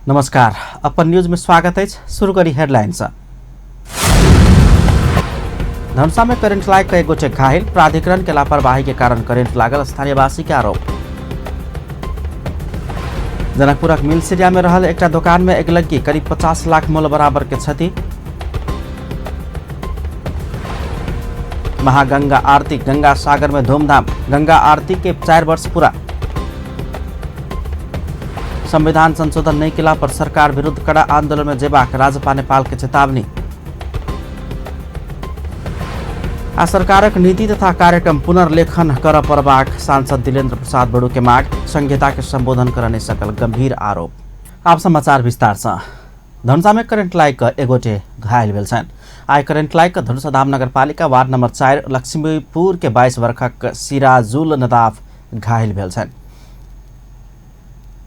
नमस्कार, अपन न्यूज में स्वागत है। शुरू करी हेडलाइन। धनुषा में करंट लाग कई गोटे घायल, प्राधिकरण के लापरवाही के कारण करंट लागल स्थानीयवासी के आरोप। जनकपुरक मिलसिरिया में रहल एकटा दुकान में अगिलग्गी, करीब 50 लाख मूल्य बराबर के क्षति। महागंगा आरती गंगा सागर में धूमधाम, गंगा आरती के 4 वर्ष पूरा। संविधान संशोधन नहीं केला पर सरकार विरुद्ध कड़ा आंदोलन में जेबाक राजपा नेपाल के चेतावनी। आ सरकारक नीति तथा कार्यक्रम पुनर्लेखन कर पड़बाक सांसद दिलेन्द्र प्रसाद बड़ू के माग, संहिता के संबोधन कर नहीं सकल गंभीर आरोप। आप समाचार विस्तार से। धनुषा में करंट लाग कऽ एक गोटे घायल भेल छनि। आइ करंट लाग कऽ धनुषाधाम नगरपालिका वार्ड नंबर 4 लक्ष्मीपुर के 22 वर्षक सिराजुल नदाफ घायल भेल छनि।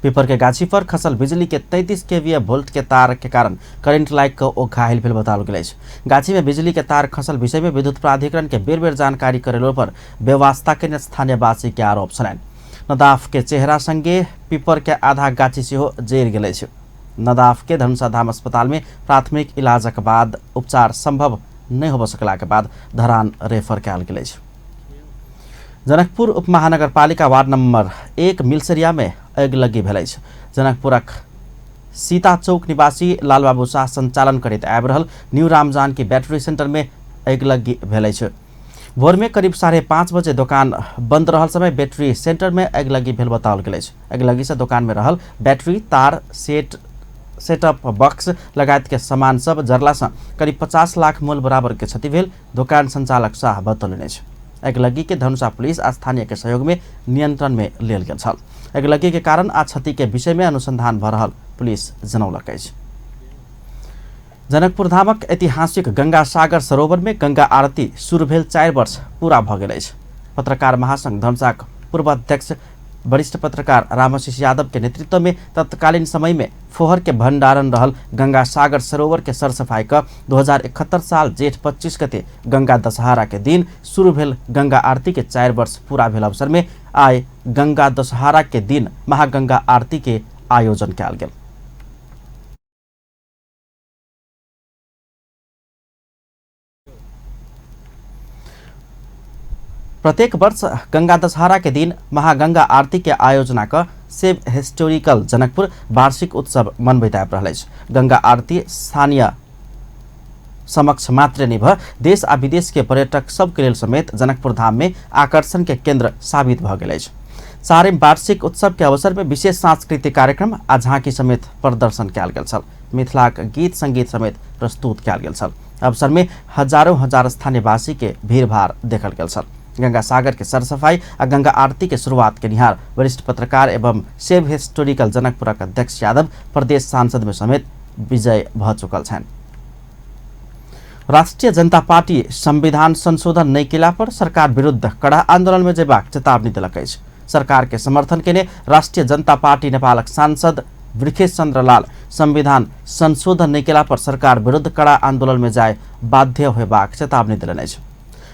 पीपर के गाछी पर खसल बिजली के 33 केवीए वोल्ट के तार के कारण करंट लाग कऽ ओ घायल भेल बताओल गेल अछि। गाछी में बिजली के तार खसल विषय में विद्युत प्राधिकरण के बेर बेर जानकारी करेलो पर बेवास्ता के स्थानीयवासी के आरोप छलनि। नदाफ के चेहरा संगे पीपर के आधा गाछी सेहो जरि गेल अछि। नदाफ के धनुषाधाम अस्पताल में प्राथमिक इलाजक बाद उपचार संभव नहीं हो सकला के बाद धरान रेफर कयल गेल अछि। जनकपुर उपमहानगरपालिका वार्ड नंबर 1 मिलसरिया में अगिलग्गी भेल अछि। जनकपुरक सीता चौक निवासी लालबाबू शाह संचालन करैत आबि रहल न्यू रामजान की बैटरी सेंटर में अगिलग्गी भेल अछि। भोर में करीब 5:30 बजे दोकान बंद रहल समय बैटरी सेंटर में अगिलग्गी भेल बताओल गेल अछि। अगिलग्गी से दोकान में रहल बैटरी, तार, सेटअप बॉक्स लगायत के सामान सब जरला से करीब 50 लाख मूल्य बराबर के क्षति भेल दोकान संचालक शाह बतौलनि अछि। अगिलग्गी के धनुषा पुलिस आ स्थानीय के सहयोग में नियंत्रण में लेल गेल छल। अगिलग्गी के कारण आ क्षति के विषय में अनुसंधान भ रहल पुलिस जनौलक अछि। जनकपुर धामक ऐतिहासिक गंगा सागर सरोवर में गंगा आरती शुरू भेल 4 वर्ष पूरा भ गेल अछि। पत्रकार महासंघ धनुषाक पूर्व अध्यक्ष वरिष्ठ पत्रकार रामाशीष यादव के नेतृत्व में तत्कालीन समय में फोहर के भंडारण रहल गंगा सागर सरोवर के सरसफाई क 2071 साल जेठ 25 गते गंगा दशहरा के दिन शुरू भेल गंगा आरती के 4 वर्ष पूरा भेल अवसर में आइ गंगा दशहरा के दिन महागंगा आरती के आयोजन कयल गेल। प्रत्येक वर्ष गंगा दशहरा के दिन महागंगा आरती के आयोजना क सेव हिस्टोरिकल जनकपुर वार्षिक उत्सव मनबैत आबि रहल अछि। गंगा आरती स्थानीय समक्ष मात्र नहि भ देश आ विदेश के पर्यटक सबके लेल समेत जनकपुर धाम में आकर्षण के केंद्र साबित भ गेल अछि। चारिम वार्षिक उत्सव के अवसर में विशेष सांस्कृतिक कार्यक्रम आ झांकी समेत प्रदर्शन कयल गेल छल। मिथिलाक गीत संगीत समेत प्रस्तुत कयल गेल छल। अवसर में हजारों हजार स्थानीयवासी के भीड़भाड़ देखल गेल छल। गंगा सागर के सरसफाई आ गंगा आरती के शुरुआत के निहार वरिष्ठ पत्रकार एवं सेव हिस्टोरिकल जनकपुरक अध्यक्ष यादव प्रदेश सांसद में समेत विजय भ चुकल छनि। राष्ट्रीय जनता पार्टी संविधान संशोधन नहीं केला पर सरकार विरुद्ध कड़ा आंदोलन में जेबाक चेतावनी देलक अछि। सरकार के समर्थन केने राष्ट्रीय जनता पार्टी नेपालक सांसद वृखेश चंद्र लाल संविधान संशोधन नहीं केला पर सरकार विरुद्ध कड़ा आंदोलन में जाय बाध्य होबाक चेतावनी देलनि अछि।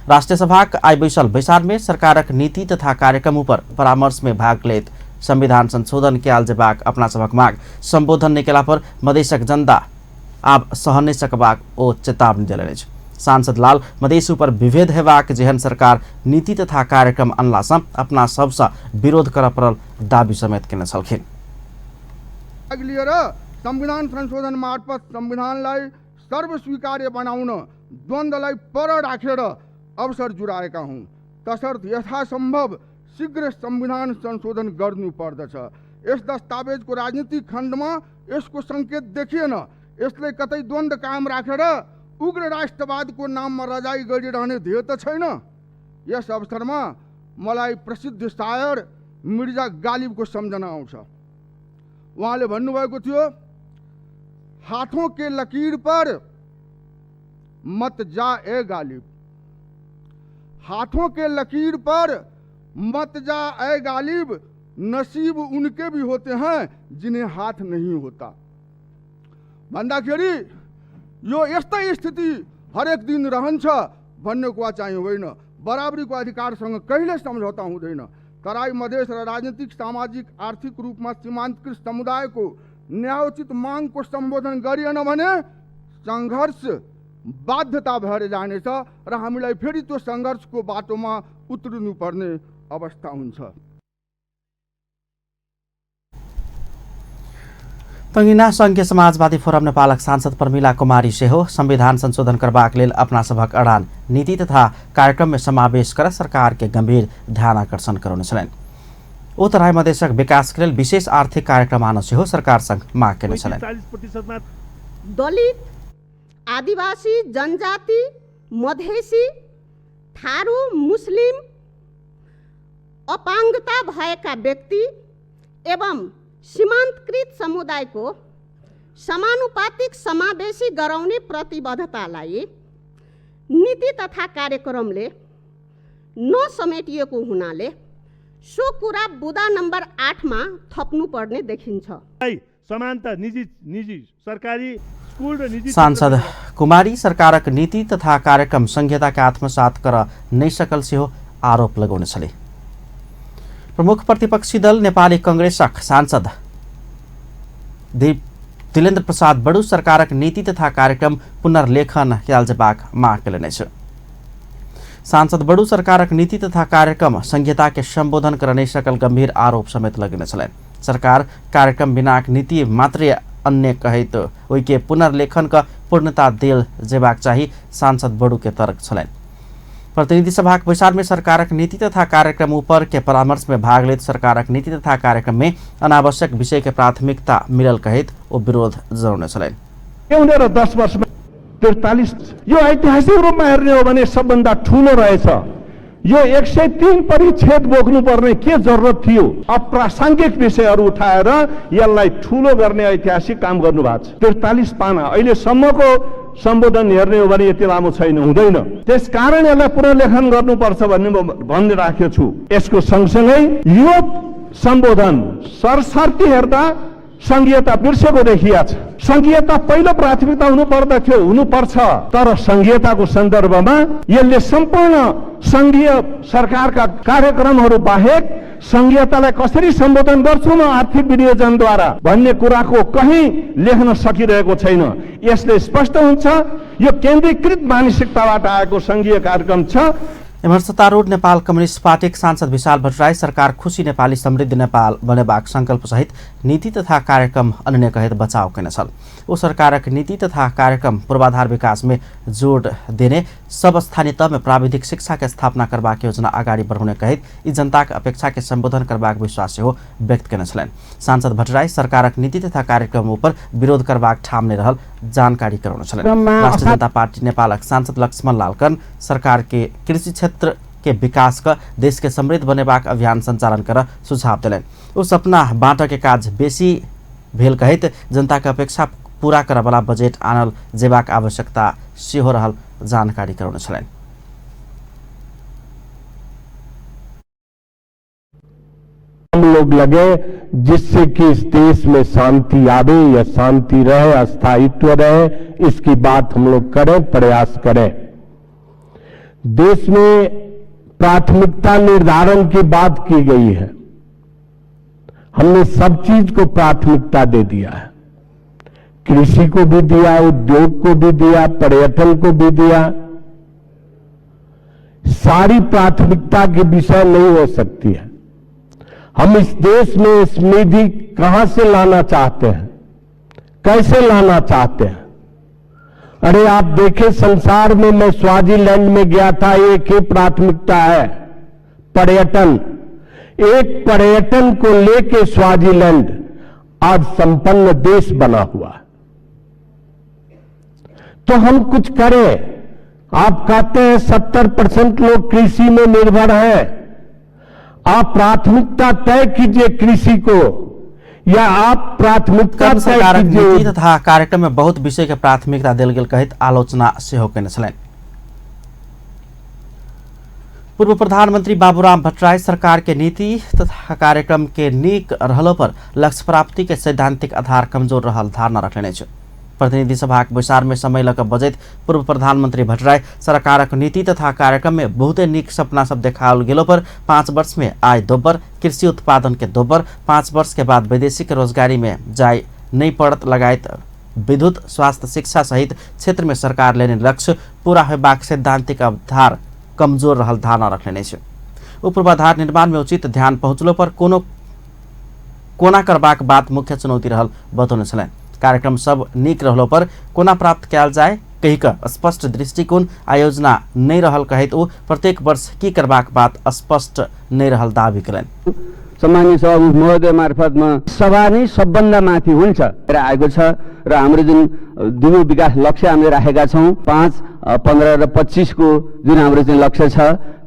राष्ट्रीय सभाक आइ बैसल बैसार में सरकारक नीति तथा कार्यक्रम ऊपर परामर्श में भाग लेत संविधान संशोधन कयल जेबाक अपना सभक माग संबोधन नहीं केला पर मधेशक जनता आब सहन नहीं सकबाक ओ चेतावनी देलनि अछि। सांसद लाल मधेश ऊपर विभेद हेबाक जेहन सरकार नीति तथा कार्यक्रम अनला सँ अपना सबसँ विरोध करऽ पड़ल दावी समेत केने छलखिन। लिएर संविधान संशोधन मार्फत संविधानलाई सर्वस्वीकार्य बनाउन द्वन्द्वलाई पर राखेर अवसर जुराएका हौँ। तसर्थ यथासम्भव शीघ्र संविधान संशोधन गर्नुपर्दछ। यस दस्तावेजको राजनीतिक खण्डमा यसको सङ्केत देखिएन। यसले कतै द्वन्द्व कायम राखेर उग्र राष्ट्रवादको नाममा रजाई गरिरहने ध्येय त छैन। यस अवसरमा मलाई प्रसिद्ध शायर मिर्जा गालिबको सम्झना आउँछ। उहाँले भन्नुभएको थियो, हाथों के लकीर पर मत जा ए गालिब, हाथों के लकीर पर मत जा ए गालिब, नसीब उनके भी होते हैं जिन्हें हाथ नहीं होता। भन्दाखेरि यो यस्तै स्थिति हरेक दिन रहन्छ भन्ने कुरा चाहिँ होइन। बराबरीको अधिकारसँग कहिले सम्झौता हुँदैन। तराई मधेस र राजनीतिक, सामाजिक, आर्थिक रूपमा सीमान्तकृत समुदायको न्यायोचित मागको सम्बोधन गरिएन भने सङ्घर्ष बाध्यता भएर जानेछ र हामीलाई फेरि त्यो सङ्घर्षको बाटोमा उत्रिनुपर्ने अवस्था हुन्छ। तंगिना संघीय समाजवादी फोरम नेपालक सांसद प्रमिला कुमारी सेहो संविधान संशोधन करबाक लेल अपना सभक अड़ान नीति तथा कार्यक्रम में समावेश कर सरकार के गंभीर ध्यान आकर्षण करौने छलनि। ओ तराई मधेशक विकास के लेल विशेष आर्थिक कार्यक्रम आन सेहो सरकार संग माग केने छलनि। 40% दलित, आदिवासी, जनजाति, मधेसी, थारू, मुस्लिम, अपाङ्गता भएका व्यक्ति एवं सीमान्तकृत समुदायको समानुपातिक समावेशी गराउने प्रतिबद्धतालाई नीति तथा कार्यक्रमले नसमेटिएको हुनाले सो कुरा बुदा नम्बर 8 मा थप्नुपर्ने देखिन्छ। समानता निजी निजी सरकारी स्कुल र निजी सांसद कुमारी सरकारक नीति तथा कार्यक्रम संहिता के आत्मसात कर नै सकल सेहो आरोप लगौने छले। प्रमुख प्रतिपक्षी दल नेपाली कांग्रेसक सांसद दिलेन्द्र प्रसाद बडू सरकारक नीति तथा कार्यक्रम पुनर्लेखन कयल जेबाक माग केलनि अछि। सांसद बडू सरकारक नीति तथा कार्यक्रम संहिता के संबोधन कर नहि सकल गंभीर आरोप समेत लगेने छलनि। सरकार कार्यक्रम बिनाक नीति मात्रै अन्य कहैत ओहिके पुनर्लेखन क पूर्णता देल जेबाक चाही सांसद बडू के तर्क छलनि। प्रतिनिधि सभाक बैसार में सरकारक नीति तथा कार्यक्रम ऊपर के परामर्श में भाग लेत सरकारक नीति तथा कार्यक्रम में अनावश्यक विषय के प्राथमिकता मिलल कहैत ओ विरोध जनाउने छलनि। र 10 वर्षमा 43 यो ऐतिहासिक रूपमा हेर्ने हो भने सबभन्दा ठुलो रहेछ। यो 103 परिच्छेद बोक्नुपर्ने के जरुरत थियो? अप्रासङ्गिक विषयहरू उठाएर यसलाई ठुलो गर्ने ऐतिहासिक काम गर्नुभएको छ। 43 पाना अहिलेसम्मको सम्बोधन हेर्ने हो भने यति लामो छैन, हुँदैन। त्यसकारण यसलाई पुनर्लेखन गर्नुपर्छ भन्ने म भनिराखेको छु। यसको सँगसँगै यो सम्बोधन सरसर्ती हेर्दा संघीयता बिर्सेको देखिया छ। संघीयता पहिलो प्राथमिकता हुनु पर्दथ्यो, हुनुपर्छ, तर संघीयताको सन्दर्भमा यसले सम्पूर्ण संघीय सरकारका कार्यक्रमहरू बाहेक संघीयतालाई कसरी सम्बोधन गर्छु म आर्थिक विनियोजनद्वारा भन्ने कुराको कहीँ लेख्न सकिरहेको छैन। यसले स्पष्ट हुन्छ यो केन्द्रीकृत मानसिकताबाट आएको संघीय कार्यक्रम छ। एम्हर सत्तारूढ नेपाल कम्युनिस्ट पार्टीक सांसद विशाल भट्टराई सरकार खुशी नेपाली समृद्ध नेपाल बनेबाक संकल्प सहित नीति तथा कार्यक्रम अन्य कहैत बचाव केने छल। ओ सरकारक नीति तथा कार्यक्रम पूर्वाधार विकास में जोड देने, सब स्थानीय तह में प्राविधिक शिक्षा के स्थापना करबाक योजना अगाडि बढ़ाउने कहैत यी जनताक अपेक्षा के सम्बोधन करबाक विश्वास सेहो व्यक्त केने छलनि। सांसद भट्टराई सरकारक नीति तथा कार्यक्रम ऊपर विरोध करबाक ठाम नहि रहल जानकारी करौने छलनि। राष्ट्रिय जनता पार्टी नेपालक सांसद लक्ष्मण लाल कर्ण सरकार के कृषि क्षेत्र के विकास क देश के समृद्ध बनेबाक अभियान संचालन कर सुझाव देलनि। ओ सपना बाँट के काज बेसी भेल कहैत जनता के अपेक्षा पूरा करबला बजेट आनल जेबाक आवश्यकता सेहो रहल जानकारी करौने छलनि। हम लोग लगे जिससे कि इस देश में शांति आवे या शांति रहे, स्थायित्व रहे, इसकी बात हम लोग करें, प्रयास करें। देश में प्राथमिकता निर्धारण की बात की गई है, हमने सब चीज को प्राथमिकता दे दिया है। कृषि को भी दिया, उद्योग को भी दिया, पर्यटन को भी दिया। सारी प्राथमिकता के विषय नहीं हो सकती है। हम इस देश में समृद्धि कहां से लाना चाहते हैं, कैसे लाना चाहते हैं? अरे आप देखें संसार में, मैं स्वाजीलैंड में गया था, एक ही प्राथमिकता है, पर्यटन। एक पर्यटन को लेके स्वाजीलैंड आज संपन्न देश बना हुआ है। तो हम कुछ करें। आप कहते हैं 70% लोग कृषि में निर्भर हैं, आप प्राथमिकता तय कीजिए कृषि को, या आप प्राथमिकता तय सरकारक कीजिए। नीति तथा कार्यक्रम में बहुत विषय के प्राथमिकता देल गेल कहैत आलोचना सेहो केने छलनि। पूर्व प्रधानमंत्री बाबूराम भट्टराई सरकार के नीति तथा कार्यक्रम के नीक रहलो पर लक्ष्य प्राप्ति के सैद्धांतिक आधार कमजोर रहल धारणा रखने अछि। प्रतिनिधि सभाक बैसार में समय लऽ कऽ बजैत पूर्व प्रधानमंत्री भट्टराई सरकारक नीति तथा कार्यक्रम में बहुते नीक सपना सब देखाओल गेलो पर 5 वर्ष में आय दोब्बर, कृषि उत्पादन के दोब्बर, 5 वर्ष के बाद वैदेशिक रोजगारी में जाय नहि पड़त लगायत विद्युत, स्वास्थ्य, शिक्षा सहित क्षेत्र में सरकार लेने लक्ष्य पूरा होबाक सैद्धांतिक आधार कमजोर रहल धारणा रखने अछि। ओ पूर्वाधार निर्माण में उचित ध्यान पहुँचलो पर कोनो कोना करबाक बात मुख्य चुनौती रहल बतौने छलनि। कार्यक्रम सब नीक रहलो पर कोना प्राप्त कयल जाय कहि कऽ स्पष्ट दृष्टिकोण आयोजना नहि रहल कहैत ओ प्रत्येक वर्ष की करबाक बात स्पष्ट नहि रहल दावी कयलनि। सम्मान्य सभामुख महोदय मार्फत म सभा नै सबभन्दा माथि हुन्छ आएको छ र हाम्रो जुन दिगो विकास लक्ष्य हामीले राखेका छौँ 5, 15 र 25 को जुन हाम्रो चाहिँ लक्ष्य छ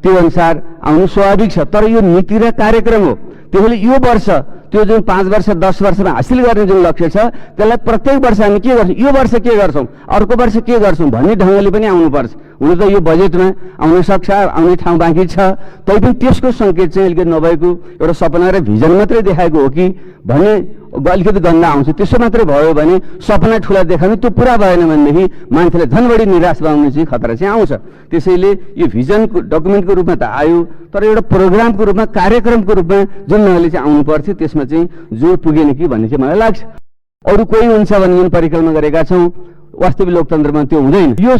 त्यो अनुसार आउनु स्वाभाविक छ। तर यो नीति र कार्यक्रम हो, त्यसैले यो वर्ष त्यो जुन 5 वर्ष 10 वर्षमा हासिल गर्ने जुन लक्ष्य छ त्यसलाई प्रत्येक वर्ष हामी के गर्छौँ, यो वर्ष के गर्छौँ, अर्को वर्ष के गर्छौँ भन्ने ढङ्गले पनि आउनुपर्छ। हुन त यो बजेटमा आउन सक्छ, आउने ठाउँ बाँकी छ, तैपनि त्यसको सङ्केत चाहिँ अलिकति नभएको एउटा सपना र भिजन मात्रै देखाएको हो कि भन्ने अलिकति गन्ध आउँछ। त्यसो मात्रै भयो भने सपना ठुला देखाउने त्यो पुरा भएन भनेदेखि मान्छेलाई झन् बढी निराश बनाउने चाहिँ खतरा चाहिँ आउँछ। त्यसैले यो भिजनको डकुमेन्टको रूपमा त आयो, तर एउटा प्रोग्रामको रूपमा कार्यक्रमको रूपमा जुन ढङ्गले चाहिँ आउनु पर्थ्यो त्यसमा चाहिँ जोड पुगेन कि भन्ने चाहिँ मलाई लाग्छ। अरू कोही हुन्छ भन्ने जुन परिकल्पना गरेका छौँ वास्तविक लोकतन्त्रमा त्यो हुँदैन। यो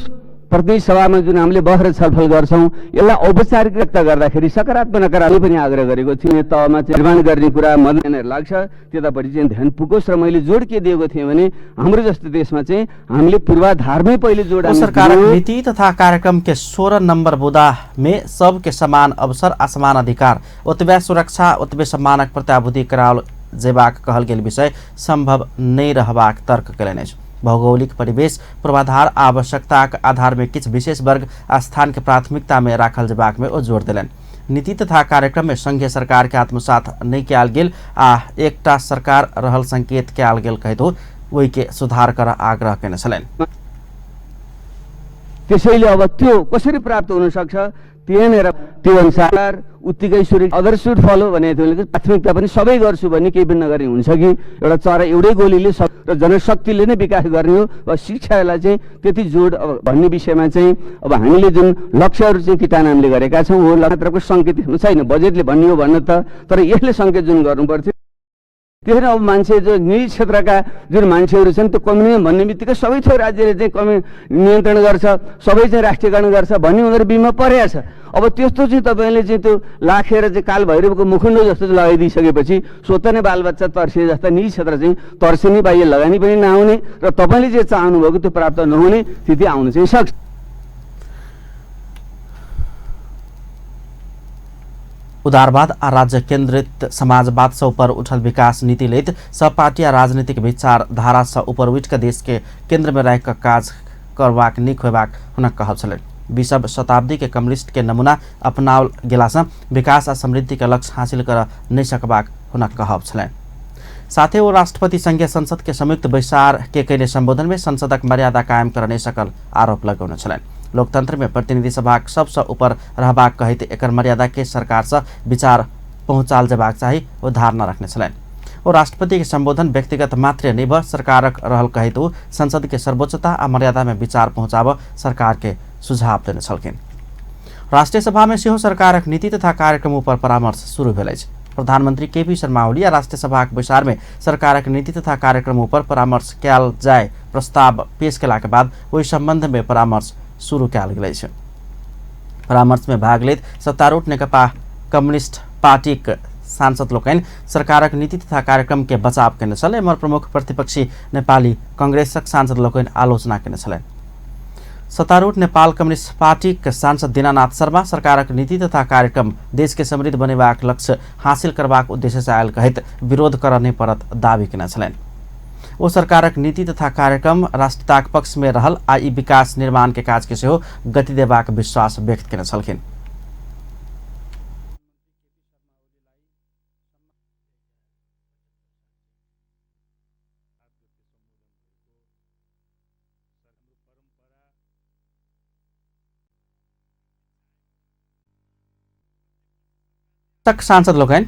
प्रतिनिधि सभामा जुन हामीले बहर छलफल गर्छौँ यसलाई औपचारिकता गर्दाखेरि सकारात्मक नकारात्मक पनि आग्रह गरेको थिएँ। तहमा चाहिँ निर्माण गर्ने कुरा मलाई लाग्छ त्यतापट्टि चाहिँ ध्यान पुगोस्। र मैले जोड के दिएको थिएँ भने हाम्रो जस्तो देशमा चाहिँ हामीले पूर्वाधारमै पहिले जोड सरकारक नीति तथा कार्यक्रम के 16 नंबर बुदा में सबके समान अवसर आ समान अधिकार ओतबे सुरक्षा ओतबे सम्मानक प्रत्याभूति कराओल जेबाक कहल गेल विषय संभव नहि रहबाक तर्क कयलनि अछि। भौगोलिक परिवेश पूर्वाधार आवश्यकताक आधार में किछु विशेष वर्ग आ स्थान के प्राथमिकता में राखल जेबाक में ओ जोर देलनि। नीति तथा कार्यक्रम में संघीय सरकार के आत्मसात नहि कयल गेल आ एकटा सरकार रहल संकेत कयल गेल कहैत ओहि के सुधार कर आग्रह कयने छलनि। त्यसैले अब त्यो कसरी प्राप्त हुन सक्छ त्यहाँनिर त्यो अनुसार उत्तिकै सुरु अदर should follow भने प्राथमिकता पनि सबै गर्छु भन्ने केही पनि नगर्ने हुन्छ कि एउटा चरा एउटै गोलीले र जनशक्तिले नै विकास गर्ने हो वा शिक्षालाई चाहिँ त्यति जोड अब भन्ने विषयमा चाहिँ अब हामीले जुन लक्ष्यहरू चाहिँ किटान हामीले गरेका छौँ हो मात्रको सङ्केत छैन। बजेटले भन्ने हो भन्न त, तर यसले सङ्केत जुन गर्नुपर्थ्यो त्यसरी अब मान्छे जो निजी क्षेत्रका जुन मान्छेहरू छन् त्यो कम्युनिजम भन्ने बित्तिकै सबै थोक राज्यले चाहिँ नियन्त्रण गर्छ, सबै चाहिँ राष्ट्रियकरण गर्छ भन्ने उनीहरू बिमा परेको छ। अब त्यस्तो चाहिँ तपाईँले चाहिँ त्यो लाखेर चाहिँ काल भैरवको मुखुन्डो जस्तो चाहिँ लगाइदिइसकेपछि स्वतः नै बालबच्चा तर्सिए जस्ता निजी क्षेत्र चाहिँ तर्सिने, बाह्य लगानी पनि नआउने र तपाईँले जे चाहनुभएको त्यो प्राप्त नहुने स्थिति आउन चाहिँ सक्छ। उदारवाद आ राज्य केंद्रित समाजवाद से ऊपर उठल विकास नीति लैत सब पार्टी आ राजनीतिक विचारधारा से ऊपर उठि कऽ देश के केंद्र में राखि कऽ काज करबाक नीक होयबाक हुनक कहब छलनि। 20वीं शताब्दी के कम्युनिस्ट के नमूना अपनाओल गेलासँ विकास आ समृद्धि के लक्ष्य हासिल कर नहि सकबाक हुनक कहब छलनि। साथे ओ राष्ट्रपति संघीय संसद के संयुक्त बैसार के कयने संबोधन में संसदक मर्यादा कायम कर नहि सकल आरोप लगौने छलनि। लोकतंत्र में प्रतिनिधि सभाक सबसँ ऊपर रहबाक कहैत एकर मर्यादा के सरकार से विचार पहुँचाल जेबाक चाही ओ धारणा रखने छलनि। ओ राष्ट्रपति के संबोधन व्यक्तिगत मात्रे नहि भ सरकारक रहल कहैत ओ संसद के सर्वोच्चता आ मर्यादा में विचार पहुँचाब सरकार के सुझाव देने छलखिन। राष्ट्रीय सभा में सेहो सरकारक नीति तथा कार्यक्रम ऊपर परामर्श शुरू भेल अछि। प्रधानमंत्री केपी शर्मा ओली आ राष्ट्रीय सभाक बैसार में सरकारक नीति तथा कार्यक्रम ऊपर परामर्श कयल जाय प्रस्ताव पेश कयलाक बाद ओहि संबंध में परामर्श शुरू कयल गेल अछि। परामर्श में भाग लैत सत्तारूढ़ नेकपा कम्युनिस्ट पार्टीक सांसद लोकनि सरकारक नीति तथा कार्यक्रम के बचाव कयने छल। एम्हर प्रमुख प्रतिपक्षी नेपाली कांग्रेसक सांसद लोकनि आलोचना कयने छलनि। सत्तारूढ़ नेपाल कम्युनिस्ट पार्टीक सांसद दीनानाथ शर्मा सरकारक नीति तथा कार्यक्रम देश के समृद्ध बनेबाक लक्ष्य हासिल करबाक उद्देश्य से आयल कहैत विरोध करऽ नहि पड़त दावी कयने छलनि। ओ सरकारक नीति तथा कार्यक्रम राष्ट्रताक पक्ष में रहल आ ई विकास निर्माण के काज के सेहो गति देबाक विश्वास व्यक्त कयने छलखिन। तक सांसद लोकनि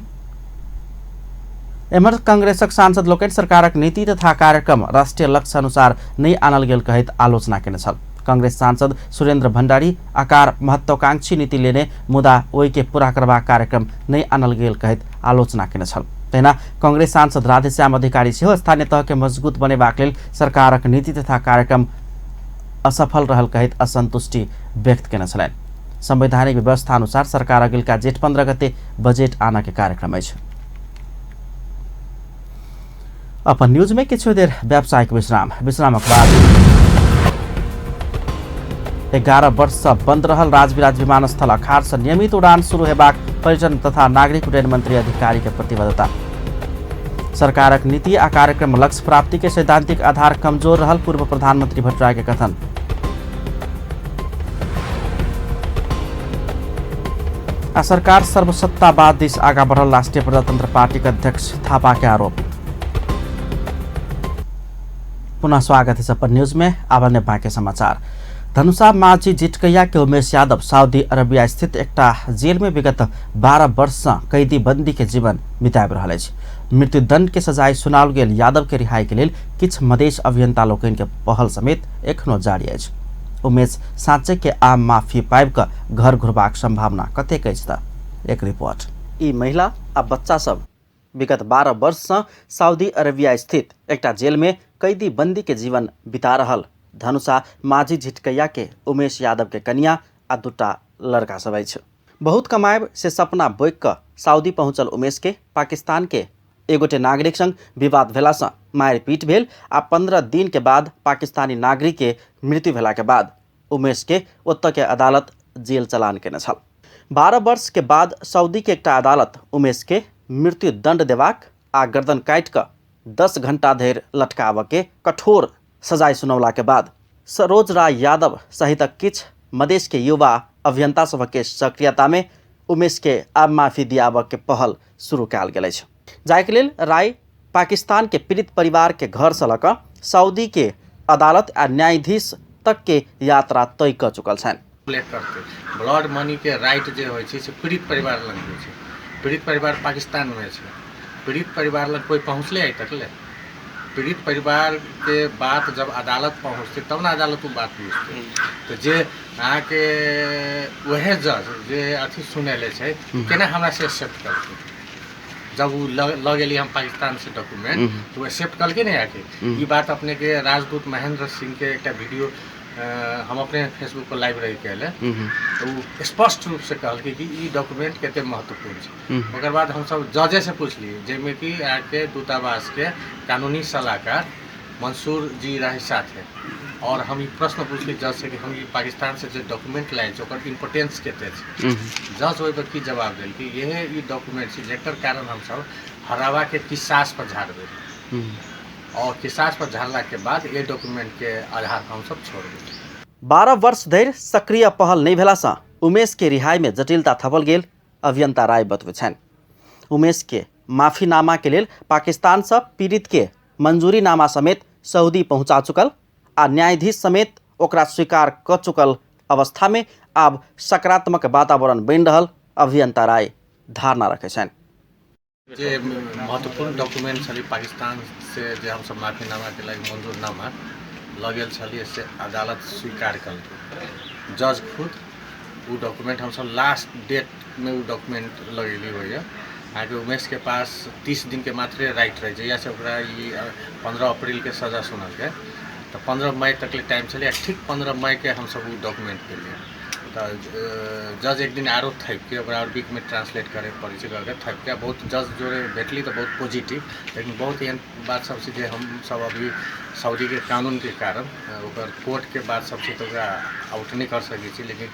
एम्हर कांग्रेसक सांसद लोकनि सरकारक नीति तथा कार्यक्रम राष्ट्रीय लक्ष्य अनुसार नहि आनल गेल कहैत आलोचना कयने छल। कांग्रेस सांसद सुरेंद्र भंडारी आकार महत्वाकांक्षी नीति लेने मुदा ओहि के पूरा करबाक कार्यक्रम नहि आनल गेल कहैत आलोचना कयने छल। तहिना कांग्रेस सांसद राधेश्याम अधिकारी सेहो स्थानीय तह के मजबूत बनेबाक लेल सरकारक नीति तथा कार्यक्रम असफल रहल कहैत असंतुष्टि व्यक्त केने छलनि। संवैधानिक व्यवस्था अनुसार सरकार अगिलका जेठ 15 गते बजेट आनऽ के कार्यक्रम अछि। अपन न्यूज में किछु देर व्यावसायिक विश्राम, विश्रामक बाद 11 वर्ष सँ बंद रहल राजविराज विमानस्थल अखाड़ सँ नियमित उड़ान शुरू हेबाक पर्यटन तथा नागरिक उड्डयन मंत्री अधिकारी के प्रतिबद्धता। सरकारक नीति आ कार्यक्रम लक्ष्य प्राप्ति के सैद्धांतिक आधार कमजोर रहल पूर्व प्रधानमंत्री भट्टराई के कथन। आ सरकार सर्वसत्तावाद दिस आगा बढ़ल राष्ट्रीय प्रजातंत्र पार्टी के अध्यक्ष थापा के आरोप। पुनः स्वागत है अपन न्यूज में। आब बाँकी समाचार। धनुषा माझी जिटकैया के उमेश यादव सऊदी अरबिया स्थित एकटा जेल में विगत 12 वर्ष से कैदी बंदी के जीवन बिताबि रहल अछि। मृत्युदंड के सजाय सुनाओल गेल यादव के रिहाई के लेल किछु मधेश अभियंता लोकनि के पहल समेत एखनो जारी अछि। उमेश साँचे के आम माफी पाबि कऽ घर घुरबाक संभावना कतेक अछि त एक रिपोर्ट। ई महिला आ बच्चा सब विगत 12 वर्ष से सऊदी अरबिया स्थित एकटा जेल में कैदी बंदी के जीवन बिता रहल धनुषा माझी झिटकैया के उमेश यादव के कनिया आ दूटा लड़का सब अछि। बहुत कमायब से सपना बोकि कऽ सऊदी पहुँचल उमेश के पाकिस्तान के एगोटे नागरिक संग विवाद भेलासँ मारिपीट भेल आ 15 दिन के बाद पाकिस्तानी नागरिक के मृत्यु भेला के बाद उमेश के ओतऽ के अदालत जेल चलान केने छल। 12 वर्ष के बाद सऊदी के एकटा अदालत उमेश के मृत्युदंड देबाक आ गर्दन काटि कऽ 10 घंटा धरि लटकाबऽ के कठोर सजाय सुनौला के बाद सरोज राय यादव सहितक किछु मधेश के युवा अभियंता सभके सक्रियता में उमेश के आब माफी दियाबऽ के पहल शुरू कयल गेल अछि। जाहिके लेल राय पाकिस्तान के पीड़ित परिवार के घर से लऽ कऽ सऊदी के अदालत आ न्यायाधीश तक के यात्रा तय कऽ चुकल छनि। उल्लेख करतै ब्लड मनी के राइट जे होइ छै से पीड़ित परिवार लग होइ छै। पीड़ित परिवार पाकिस्तानमे छै, पीड़ित परिवार लग कोइ पहुँचलै आइ तक ले? पीड़ित परिवार के बात जब अदालत पहुँचतै तब ने अदालत ओ बात बुझतै। तऽ जे अहाँके वएह जज जे अथी सुनैले छै केना हमरा से एक्सेप्ट करतै? जब ओ लऽ गेली हम पाकिस्तान से डॉक्यूमेंट तऽ ओ एक्सेप्ट कलकै ने आके। ई बात अपनेके राजदूत महेंद्र सिंह के एकटा वीडियो हम अपने फेसबुक पर लाइव रही कयले, तऽ ओ स्पष्ट रूपसँ कहलकै कि ई डॉक्यूमेंट कते महत्वपूर्ण छै। ओकर बाद हमसब जजे से पुछलियै, जाहिमे कि अहाँके दूतावासके कानूनी सलाहकार मंसूर जी रहे साथे, और हम ई प्रश्न पुछलियै जज से कि हम ई पाकिस्तान से जे डॉक्यूमेंट लायल छी ओकर इम्पोर्टेंस कते छै। जज ओहिपर की जवाब देलकै, इहे ई डॉक्यूमेंट छै जकर कारण हमसब हरावाके किसास पर झाड़बै और किसास पर झाड़ला के बाद ये डॉक्यूमेंट के आधार पर हमसब छोड़बै। 12 वर्ष धरि सक्रिय पहल नहि भेलासँ उमेश के रिहाई में जटिलता थपल गेल अभियंता राय बतबै छनि। उमेश के माफीनामा के लेल पाकिस्तान सँ पीड़ित के मंजूरीनामा समेत सऊदी पहुंचा चुकल आ न्यायाधीश समेत ओकरा स्वीकार क चुकल अवस्था में आब सकारात्मक वातावरण बनि रहल अभियंता राय धारणा रखै छनि। जे महत्वपूर्ण डॉक्यूमेंट छलै पाकिस्तान से जे हमसब माफीनामाके लागि मंजूरनामा लऽ गेल छलियै से अदालत स्वीकार केलकै। जज खुद ओ डॉक्यूमेंट हमसब लास्ट डेटमे ओ डॉक्यूमेंट लगेली होइए। अहाँके उमेशके पास 30 दिनके मात्रे राइट रहै, जहियासँ ओकरा ई 15 अप्रैलके सजा सुनलकै तऽ 15 मई तकले टाइम छलै आ ठीक 15 मईके हमसब ओ डॉक्यूमेंट देलियै। तऽ जज एक दिन आरो थकिके ओकरा अरबिकमे ट्रांसलेट करै पड़ै छै कहिके थकिके बहुत जज जोरे भेटली तऽ बहुत पॉजिटिव, लेकिन बहुत एहन बात सब छै जे हमसब अभी सऊदीके कानूनके कारण ओकर कोर्टके बात सब छै तऽ ओकरा आउट नहि कर सकै छी, लेकिन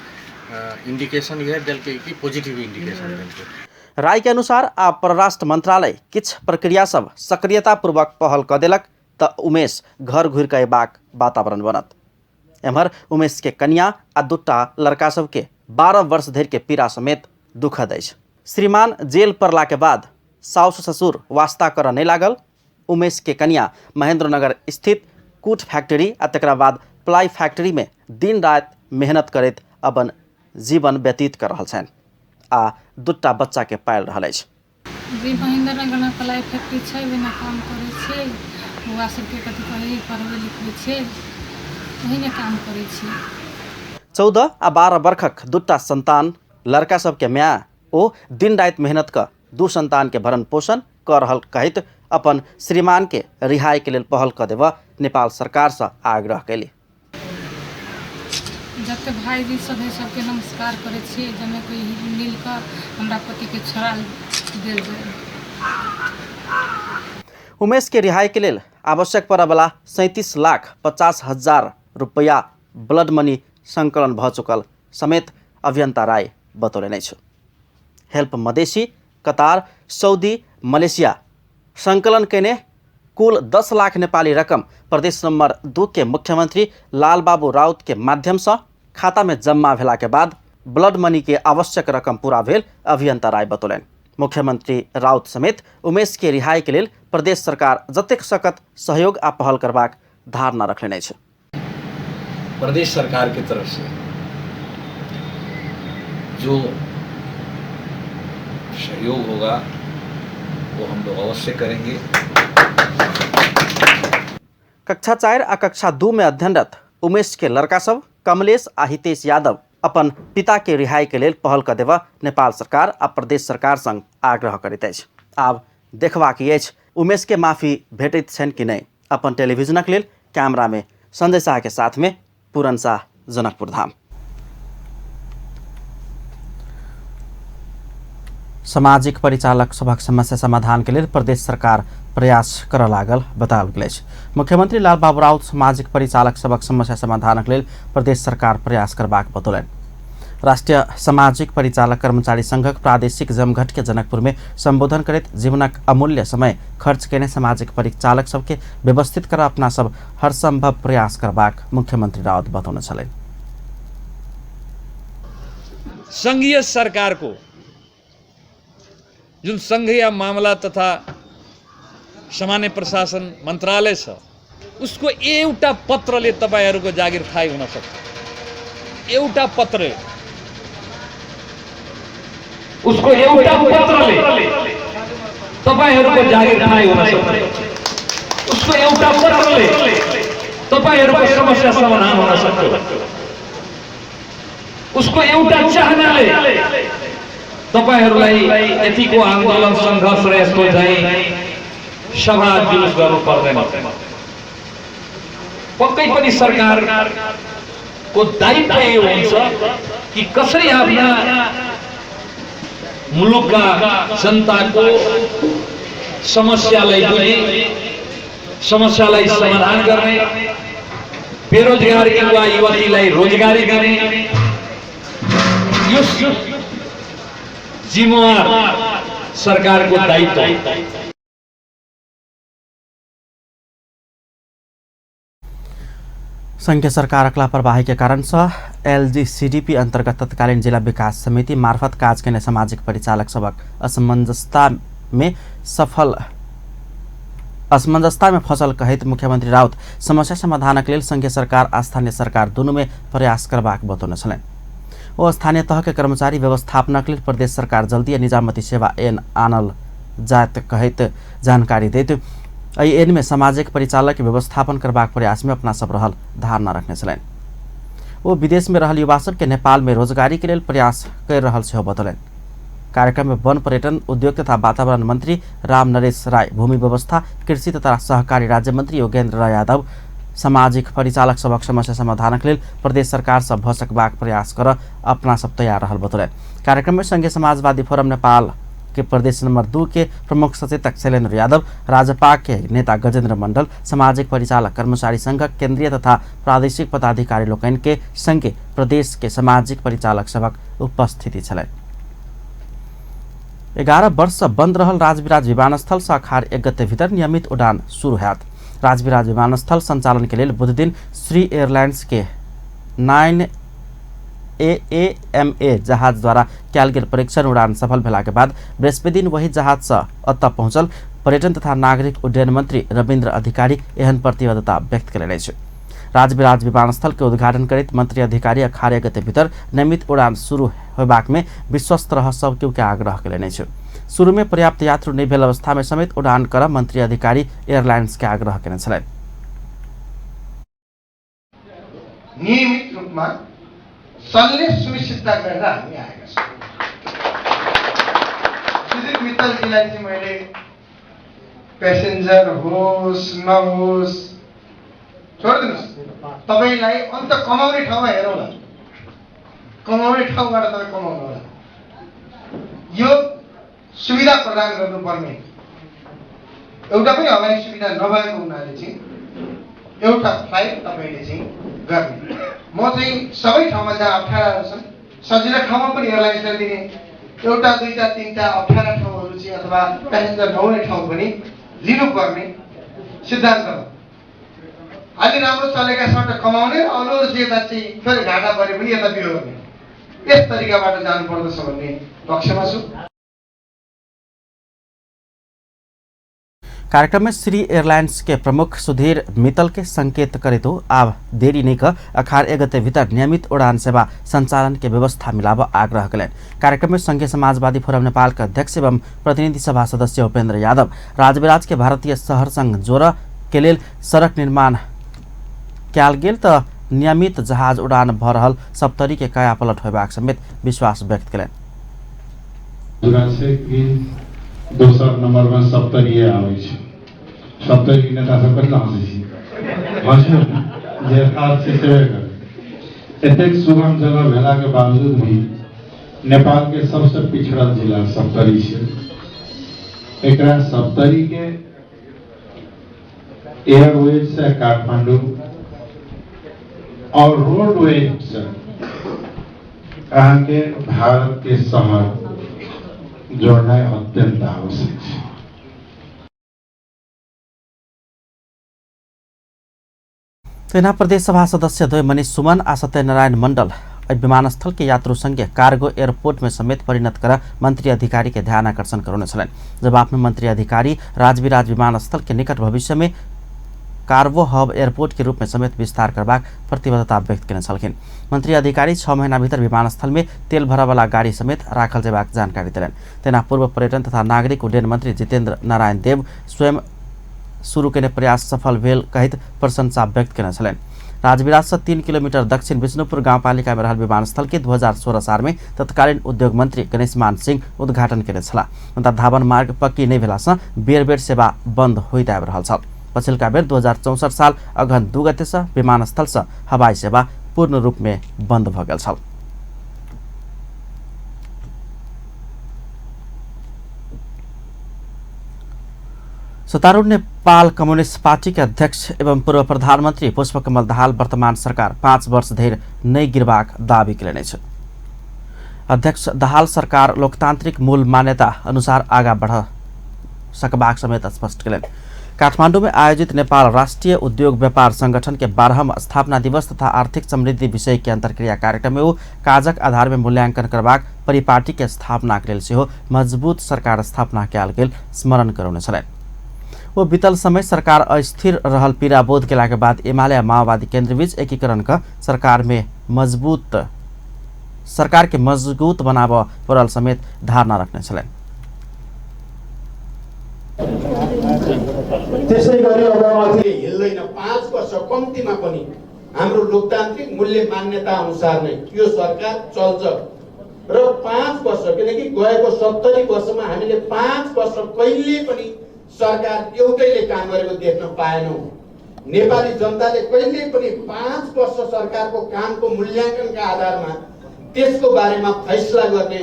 इंडिकेशन इएह देलकै कि पॉजिटिव इंडिकेशन देलकै। राय के अनुसार आब परराष्ट्र मंत्रालय किछु प्रक्रिया सब सक्रियतापूर्वक पहल कऽ देलक तऽ उमेश घर घुरि कऽ अयबाक वातावरण बनत। एम्हर उमेश के कनिया आ दूटा लड़का सबके 12 वर्ष धरि के पीड़ा समेत दुखद अछि। श्रीमान जेल पड़ला के बाद साउस ससुर वास्ता करऽ नहि लागल। उमेश के कनिया महेंद्रनगर स्थित कूट फैक्ट्री आ तकरा बाद प्लाई फैक्ट्री में दिन राति मेहनत करैत अपन जीवन व्यतीत कर रहल छनि आ दूटा बच्चा के पालि रहल अछि। जी महेंद्र नगरमे प्लाइ फैक्ट्री छै, ओहिमे काम करै छियै। बौआ सबके कथी कहै पढ़बै लिखबै छियै, ओहीमे काम करै छियै। 14 आ 12 बरखक दूटा संतान लड़का सबके माय ओ दिन राति मेहनत कऽ दू संतान के भरण पोषण कऽ रहल कहैत अपन श्रीमान के रिहाई के लेल पहल कऽ देबऽ नेपाल सरकार से आग्रह कैली। जते भाईजी सब है सबके नमस्कार करै छी, जमे कोई मिल कऽ हमरा पति के छोड़ा देल जाए। उमेश के रिहाई के लेल आवश्यक पड़यवला 37,50,000 रुपया ब्लड मनी संकलन भऽ चुकल समेत अभियंता राय बतौलनि अछि। Help Madhesi, Qatar, Saudi, Malaysia संकलन कयने कुल 10 लाख नेपाली रकम प्रदेश नंबर 2 के मुख्यमंत्री लालबाबू राउत के माध्यम से खाता में जमा भेला के बाद ब्लड मनी के आवश्यक रकम पूरा भेल अभियंता राय बतौलनि। मुख्यमंत्री राउत समेत उमेश के रिहाई के लेल प्रदेश सरकार जतेक सकत सहयोग आ पहल करबाक धारणा रखलनि अछि। प्रदेश सरकार के तरफ से जो सहयोग होगा वो हम लोग अवश्य करेंगे। कक्षा 4 आ कक्षा 2 में अध्ययनरत उमेश के लड़का सब कमलेश आ हितेश यादव अपन पिता के रिहाई के लेल पहल कऽ देबऽ नेपाल सरकार आ प्रदेश सरकार संग आग्रह करैत अछि। आब देखबाक ई अछि उमेश के माफी भेटैत छनि कि नहि। अपन टेलीविजनक लेल कैमरा में संजय शाह के साथ में पूरन शाह, जनकपुर धाम। सामाजिक परिचालक सभक समस्या समाधान के लेल प्रदेश सरकार प्रयास करऽ लागल बताओल गेल अछि। मुख्यमंत्री लालबाबू राउत सामाजिक परिचालक सभक समस्या समाधानक लेल प्रदेश सरकार प्रयास करबाक बतौलनि। राष्ट्रीय सामाजिक परिचालक कर्मचारी संघक प्रादेशिक जमघट के जनकपुर में संबोधन करैत जीवनक अमूल्य समय खर्च कयने सामाजिक परिचालक सबके व्यवस्थित कर अपना सब हर संभव प्रयास करबाक मुख्यमंत्री राउत बतौने छलनि। संघीय सरकार को जुन संघीय मामला तथा सामान्य प्रशासन मन्त्रालय छ उसको एउटा पत्रले तपाईहरुको जागिर थाहै हुन सक्छ। एउटा पत्रले, उसको एउटा पत्रले तपाईहरुको जागिर थाहै हुन सक्छ। उसको एउटा पत्रले तपाईहरुको समस्या समाधान हुन सक्छ। उसको एउटा चाहनाले तपाईहरुलाई यतिको आन्दोलन संघर्ष र यस्तो चाहिँ सभा जुलुस गर्नु पर्दैन। पक्कै पनि सरकारको दायित्व यो हुन्छ कि कसरी आफ्ना मुलुकका जनताको समस्यालाई बुझी समस्यालाई समाधान गर्ने, बेरोजगार युवा युवतीलाई रोजगारी दिने यो जिम्मेवार सरकारको दायित्व। संघीय सरकारक लापरवाही के कारण से एलजीसीडीपी अंतर्गत तत्कालीन जिला विकास समिति मार्फत काज केने सामाजिक परिचालक सबक असमंजसता में फसल कहैत मुख्यमंत्री राउत समस्या समाधानक लेल संघीय सरकार आ स्थानीय सरकार दुनू में प्रयास करबाक बतौने छलनि। ओ स्थानीय तह के कर्मचारी व्यवस्थापनक लेल प्रदेश सरकार जल्दी निजामती सेवा ऐन आनल जायत कहैत जानकारी दैत एहि ऐन में सामाजिक परिचालक व्यवस्थापन करबाक प्रयास में अपना सब रहल धारणा रखने छलनि। ओ विदेश में रहल युवा सबके नेपाल में रोजगारी के लेल प्रयास कर रहल सेहो बतौलनि। कार्यक्रम में वन पर्यटन उद्योग तथा वातावरण मंत्री राम नरेश राय, भूमि व्यवस्था कृषि तथा सहकारी राज्य मंत्री योगेंद्र राय यादव सामाजिक परिचालक सबक समस्या समाधानक लेल प्रदेश सरकार सब भऽ सकबाक प्रयास कर अपना सब तैयार रहल बतौलनि। कार्यक्रम में संघीय समाजवादी फोरम नेपाल के प्रदेश नंबर 2 के प्रमुख सचेतक शैलेन्द्र यादव, राजपा के नेता गजेंद्र मंडल, सामाजिक परिचालक कर्मचारी संघक केंद्रीय तथा प्रादेशिक पदाधिकारी लोकनि के संगे प्रदेश के सामाजिक परिचालक सभक उपस्थिति छलनि। 11 वर्ष बंद रहल राजविराज विमानस्थल से अखार 1 गते भीतर नियमित उड़ान शुरू होयत। राजविराज विमानस्थल संचालन के लेल बुधदिन श्री एयरलाइंस के 9 AAMA जहाज द्वारा कयल गेल परीक्षण उड़ान सफल भेला के बाद बृहस्पति दिन वही जहाज से अतः पहुंचल पर्यटन तथा नागरिक उड्डयन मंत्री रविन्द्र अधिकारी एहन प्रतिबद्धता व्यक्त कयलनि अछि। राजविराज विमानस्थल के उद्घाटन करैत मंत्री अधिकारी अखार 1 गते भीतर नियमित उड़ान शुरू होयबाक में विश्वस्त रह सब केओ के आग्रह कयलनि अछि। शुरू में पर्याप्त यात्रु नहि भेल अवस्था में समेत उड़ान कर मंत्री अधिकारी एयरलाइंस के आग्रह कयने छलनि। नियमित रूपमा चल्ने सुनिश्चितता गरेर हामी आएका छौँ। सुधीर मित्तलजीलाई चाहिँ मैले प्यासेन्जर होस् नहोस् छोडिदिनुहोस्, तपाईँलाई अन्त कमाउने ठाउँमा हेरौँ न, कमाउने ठाउँबाट तपाईँ कमाउनु होला। यो सुविधा प्रदान गर्नुपर्ने एउटा पनि हवाई सुविधा नभएको हुनाले चाहिँ एउटा फ्लाइट तपाईँले चाहिँ गर्ने। म चाहिँ सबै ठाउँमा जहाँ अप्ठ्याराहरू छन् सजिलो ठाउँमा पनि एयरलाइन्सलाई दिने, एउटा दुईटा तिनवटा अप्ठ्यारा ठाउँहरू चाहिँ अथवा प्यासेन्जर नहुने ठाउँ पनि लिनुपर्ने सिद्धान्त हो। अलि राम्रो चलेका सट्टा कमाउने, अरू यता चाहिँ फेरि घाटा परे पनि यता बिहो गर्ने, यस तरिकाबाट जानुपर्दछ भन्ने पक्षमा छु। कार्यक्रम में श्री एयरलाइंस के प्रमुख सुधीर मित्तल के संकेत करे तो आब देरी नहीं क अखार 1 गते भीतर नियमित उड़ान सेवा संचालन के व्यवस्था मिलाब आग्रह कयलनि। कार्यक्रम में संघीय समाजवादी फोरम नेपाल के अध्यक्ष एवं प्रतिनिधि सभा सदस्य उपेंद्र यादव राजविराज के भारतीय शहर संघ जोड़ के लेल सड़क निर्माण कयल गेल त नियमित जहाज उड़ान भ रहल सप्तरी के कायापलट होयबाक समेत विश्वास व्यक्त कयलनि। दोसर नंबर में सप्तरीये आबै छै। सप्तरी नेता सब कतना हंसै छी, हंसियौ जे यथार्थ छै सेवे करै। एतेक सुगम जगह भेला के बावजूद भी नेपाल के सबसे पिछड़ल जिला सप्तरी छै। एकरा सप्तरी के एयरवेज से काठमांडू और रोडवेज से अहाँके भारत के शहर जोड़नाइ अत्यंत आवश्यक छै। तहिना प्रदेश सभा सदस्य द्वय मनीष सुमन आ सत्यनारायण मंडल विमानस्थल के यात्रु संगे कार्गो एयरपोर्ट में समेत परिणत कर मंत्री अधिकारी के ध्यान आकर्षण करौने छलनि। जवाब में मंत्री अधिकारी राजविराज विमानस्थल के निकट भविष्य में कार्गो हब एयरपोर्ट के रूप में समेत विस्तार करबाक प्रतिबद्धता व्यक्त केने छलखिन। मंत्री अधिकारी 6 महीना भीतर विमानस्थल में तेल भरवाला गाड़ी समेत राखल जेबाक जानकारी देलनि। तहिना पूर्व पर्यटन तथा नागरिक उड्डयन मंत्री जितेंद्र नारायण देव स्वयं शुरू केने प्रयास सफल भेल कहैत प्रशंसा व्यक्त केने छलनि। राजविराज से 3 किलोमीटर दक्षिण विष्णुपुर गाउँपालिका में रहल विमानस्थल के 2016 साल में तत्कालीन उद्योग मंत्री गणेशमान सिंह उद्घाटन केने छलाह। मुदा धावन मार्ग पक्की नहि भेला सँ बेर बेर सेवा बंद होइत आबि रहल छल। पछिल्का बेर 2064 साल अगहन 2 गते से विमानस्थल से हवाई सेवा पूर्ण रूप में बंद भ गेल छल। सत्तारूढ़ नेपाल कम्युनिस्ट पार्टी के अध्यक्ष एवं पूर्व प्रधानमंत्री पुष्पकमल दाहाल वर्तमान सरकार 5 वर्ष धरि नहि गिरबाक दावी कयलनि अछि। अध्यक्ष दाहाल सरकार लोकतांत्रिक मूल मान्यता अनुसार आगा बढ़ सकबाक समेत स्पष्ट कयलनि। काठमांडू में आयोजित नेपाल राष्ट्रीय उद्योग व्यापार संगठन के 12वां स्थापना दिवस तथा आर्थिक समृद्धि विषय के अंतर्क्रिया कार्यक्रम में ओ काजक आधार में मूल्यांकन करबाक परिपाटी के स्थापना के लेल सेहो मजबूत सरकार स्थापना कयल गेल स्मरण करौने छलनि। वो बीतल समय सरकार अस्थिर रहल पीड़ाबोध केला के बाद एमाले माओवादी केन्द्र बीच एकीकरण क सरकार में मजबूत सरकार के मजबूत बनाबऽ पड़ल समेत धारणा रखने छलनि। त्यसै गरी अब अझै हिल्दैन 5 वर्ष कम्तीमा पनि हाम्रो लोकतान्त्रिक मूल्य मान्यता अनुसार नै यो सरकार चल्छ र 5 वर्ष, किनकि गएको 70 वर्षमा हामीले 5 वर्ष कहिले पनि सरकार एउटैले काम गरेको देख्न पाएनौँ। नेपाली जनताले कहिले पनि 5 वर्ष सरकारको कामको मूल्याङ्कनका आधारमा त्यसको बारेमा फैसला गर्ने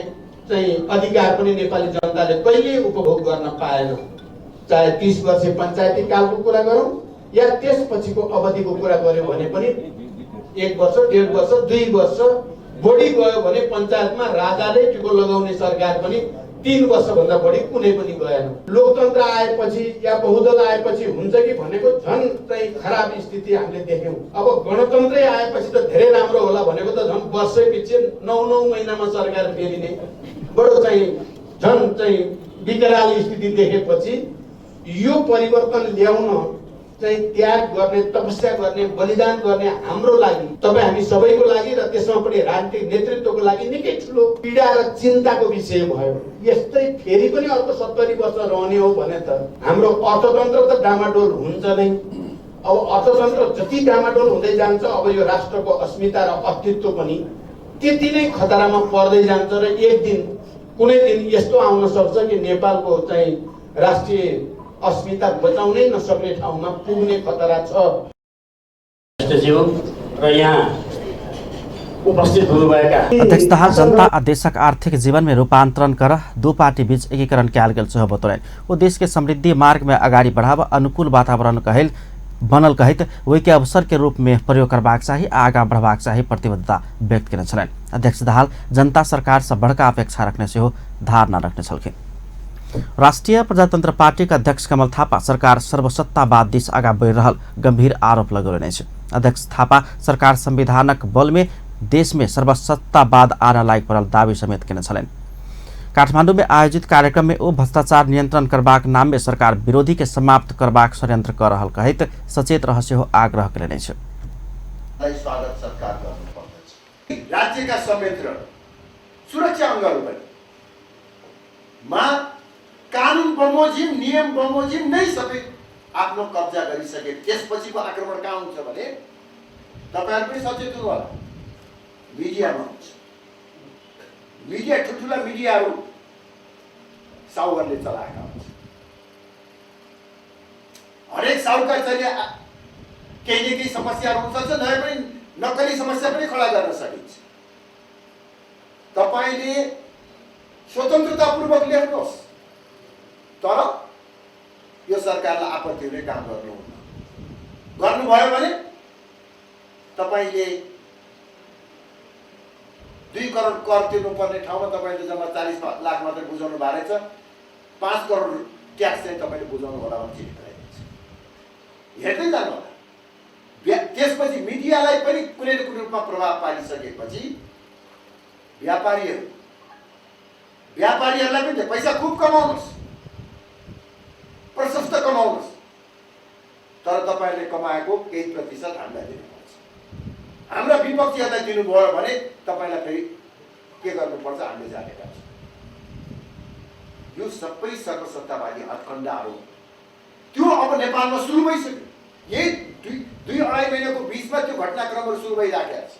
चाहिँ अधिकार पनि नेपाली जनताले कहिले उपभोग गर्न पाएन। चाहे 30 वर्ष पञ्चायती कालको कुरा गरौँ या त्यसपछिको अवधिको कुरा गऱ्यौँ भने पनि 1 वर्ष, 1.5 वर्ष, 2 वर्ष बढी गयो भने पञ्चायतमा राजाले टिको लगाउने सरकार पनि 3 वर्षभन्दा बढी कुनै पनि गएन। लोकतन्त्र आएपछि या बहुदल आएपछि हुन्छ कि भनेको झन् चाहिँ खराब स्थिति हामीले देख्यौँ। अब गणतन्त्रै आएपछि त धेरै राम्रो होला भनेको त झन् वर्षै पछि 9-9 महिनामा सरकार फेरिने बडो चाहिँ झन् चाहिँ विकराल स्थिति देखेपछि यो परिवर्तन ल्याउन चाहिँ त्याग गर्ने, तपस्या गर्ने, बलिदान गर्ने हाम्रो लागि, तपाईँ हामी सबैको लागि र त्यसमा पनि राजनीतिक नेतृत्वको लागि निकै ठुलो पीडा र चिन्ताको विषय भयो। यस्तै फेरि पनि अर्को 70 वर्ष रहने हो भने त हाम्रो अर्थतन्त्र त डामाडोल हुन्छ नै। अब अर्थतन्त्र जति डामाडोल हुँदै जान्छ अब यो राष्ट्रको अस्मिता र अस्तित्व पनि त्यति नै खतरामा पर्दै जान्छ र एक दिन कुनै दिन यस्तो आउन सक्छ कि नेपालको चाहिँ राष्ट्रिय अस्मिता बचाउनै नसक्ने ठाउँमा पुग्ने खतरा छ। र यहाँ उपस्थित हुनुभएका अध्यक्ष दाहाल जनता आ देशक आर्थिक जीवन में रूपांतरण कर दू पार्टी बीच एकीकरण कयल गेल सेहो बतौलनि। ओ देश के समृद्धि मार्ग में अगाडि बढ़ाब अनुकूल वातावरण कहल बनल कहैत ओहि के अवसर के रूप में प्रयोग करबाक चाही आ आगाँ बढ़बाक चाही प्रतिबद्धता व्यक्त केने छलनि। अध्यक्ष दाहाल जनता सरकार से बड़का अपेक्षा रखने सेहो धारणा रखने छलखिन। राष्ट्रिय प्रजातंत्र पार्टी के अध्यक्ष कमल थापा सरकार सर्वसत्तावाद दिस आगाँ बढ़ि रहल गंभीर आरोप लगौलनि अछि। अध्यक्ष थापा सरकार संविधानक बल में देश में सर्वसत्तावाद आन लागि पड़ल दावी समेत केने छलनि। काठमांडू में आयोजित कार्यक्रम में ओ भ्रष्टाचार नियंत्रण करबाक नाम में सरकार विरोधी के समाप्त करबाक षड्यंत्र कर रहल कहैत सचेत रह सेहो आग्रह केलनि अछि। स्वागत सत्कार गर्नुपर्दछ। राज्यका संयन्त्र सुरक्षा अङ्गहरू पनि मा कानुन बमोजिम नियम बमोजिम नै सबै आफ्नो कब्जा गरिसके त्यसपछिको आक्रमण कहाँ हुन्छ भने तपाईहरु पनि सचेत हुनु होला, मिडियामा हुन्छ। मिडिया ठुल्ठुला मिडियाहरू साहुहरूले चलाएका हुन्छ। हरेक साहुकार चाहिँ केही न केही समस्याहरू हुन सक्छ, नभए पनि नक्कली समस्या पनि खडा गर्न सकिन्छ। तपाईले स्वतन्त्रतापूर्वक लेख्नुहोस्, तर यो सरकारलाई आपत्ति हुने काम गर्नुहुन्न। गर्नुभयो भने तपाईले 2 करोड कर तिर्नुपर्ने ठाउँमा तपाईँले जम्मा 40 लाख मात्रै बुझाउनु भएको रहेछ, 5 करोड ट्याक्स चाहिँ तपाईँले बुझाउनु होला भने चिठी पठाइदिन्छ। हेर्दै जानु होला। त्यसपछि मिडियालाई पनि कुनै न कुनै रूपमा प्रभाव पारिसकेपछि व्यापारीहरूलाई पनि पैसा खुब कमाउनुहोस्, प्रशस्त कमाउनुहोस्, तर तपाईँहरूले कमाएको केही प्रतिशत हामीलाई दिनुपर्छ। हाम्रा विपक्षीहरूलाई दिनुभयो भने तपाईँलाई फेरि के गर्नुपर्छ हामीले जानेका छौँ। यो सबै सर्वसत्तावादी हत्कण्डाहरू त्यो अब नेपालमा सुरु भइसक्यो। यही दुई अढाई महिनाको बिचमा त्यो घटनाक्रमहरू सुरु भइराखेको छ।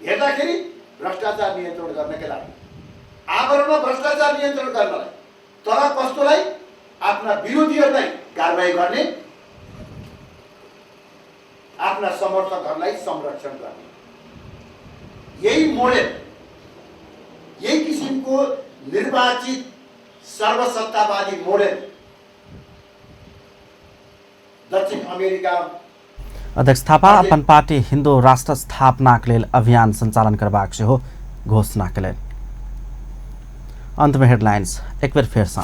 हेर्दाखेरि भ्रष्टाचार नियन्त्रण गर्नकै लागि, आवरणमा भ्रष्टाचार नियन्त्रण गर्नलाई, तर कस्तोलाई आफ्ना विरोधीहरूलाई कारवाही गर्ने, आफ्ना समर्थकहरूलाई संरक्षण गर्ने, यही मोडेल, यही किसिमको निर्वाचित सर्वसत्तावादी मोडेल दक्षिण अमेरिका। अध्यक्ष थापा अपन पार्टी हिन्दू राष्ट्र स्थापनाक लेल अभियान सञ्चालन करबाक सेहो घोषणा केलनि। अंत में हेडलाइंस एक बेर फेरसँ।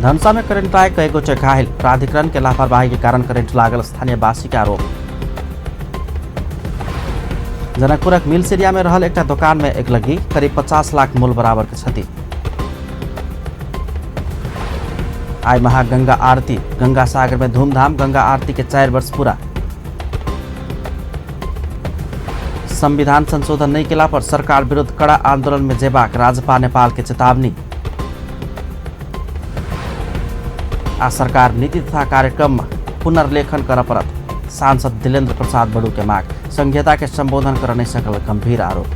धनुषा में करंट आए कई गोटे घायल, प्राधिकरण के लापरवाही के कारण करंट लागल स्थानीयवासी के आरोप। जनकपुरक मिल्स एरिया में रहल एकटा दुकान में एक लगी, करीब 50 लाख मूल बराबर के क्षति। आइ महागंगा आरती, गंगा सागर में धूमधाम, गंगा आरती के 4 वर्ष पूरा। संविधान संशोधन नहीं केला पर सरकार विरुद्ध कड़ा आंदोलन में जेबाक राजपा नेपाल के चेतावनी। आ सरकार नीति तथा कार्यक्रम पुनर्लेखन कर पड़त, सांसद दिलेन्द्र प्रसाद बड़ू के मांग, संघीयता के संबोधन कर नहीं सकल गंभीर आरोप।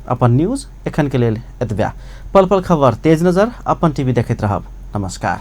अपन न्यूज एखन के लेल एतबे। पल पल खबर तेज नजर अपन टीवी देखैत रहब। नमस्कार।